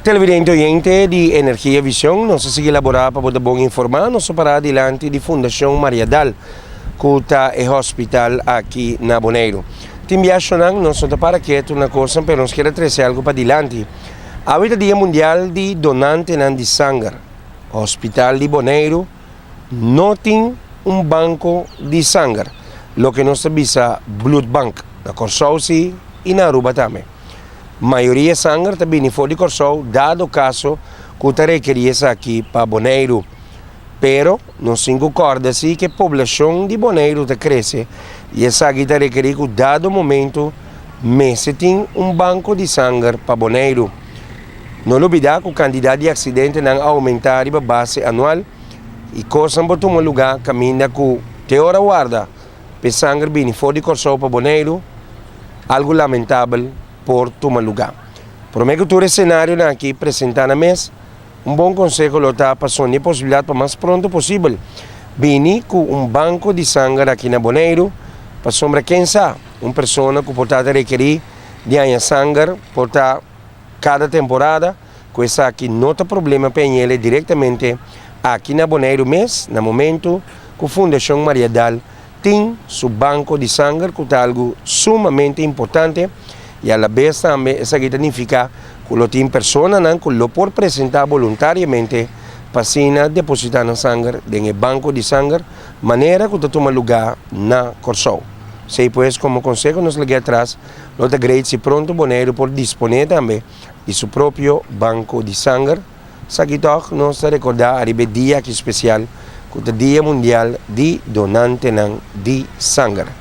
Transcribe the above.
Televidente oyente di Energia Vision, nos a sigui labora pa bo ta bon informa. Nos a para dilanti di Fundacion Mariadal, cu ta e hospital aki na Boneiru. Tin biashonan nos no ta para ketu na cosnan, pero nos kier a trece algo pa dilanti. Awe ta Dia Mundial di Donantenan di Sanger. Hospital di Boneiru no tin un banco di sanger, loke nos ta bisa bloedbank, na Corsou si y na Aruba tambe. Mayoria sanger ta bini for di Kòrsou dado kaso ku ta rekerí esaki pa Boneiru. Pero nos tin ku kòrda si ku e poblashon di Boneiru ta krese i esaki ta rekerí ku dado momentu mester tin un banko di sanger pa Boneiru. No lubidá ku kantidat di aksidentenan a oumentá riba base anual i kosnan por tuma lugá kaminda ku te ora warda p'e sanger bini for di Kòrsou pa Boneiru, algu lamentabel por tuma lugá. Promé ku tur e senarionan aki presentá na mes, un bon konseho lo ta pa sonde e posibilidat pa mas pronto posibel bini ku un banko di sanger aki na Boneiru, pasobra ken sa, un persona ku por ta ta rekerí di haña sanger por ta kada temporada, ku esaki no ta problema pa eñele direktamente aki na Boneiru mes na momentu ku Fundashon Mariadal tin su banko di sanger ku ta algu sumamente importante i alabes tambe esaki ta nifiká ku lo tin personanan ku lo por presentá boluntariamente pa asina depositá nan sanger den e banko di sanger manera ku ta tuma lugá na Kòrsou. Esei pues komo konseho nos lag'é atras lo ta great si pronto Boneiru por disponé tambe di su propio banco di sanger. Esaki tòg nos ta rekordá ariba e dia aki spesial ku ta Dia Mundial di Donantenan di Sanger.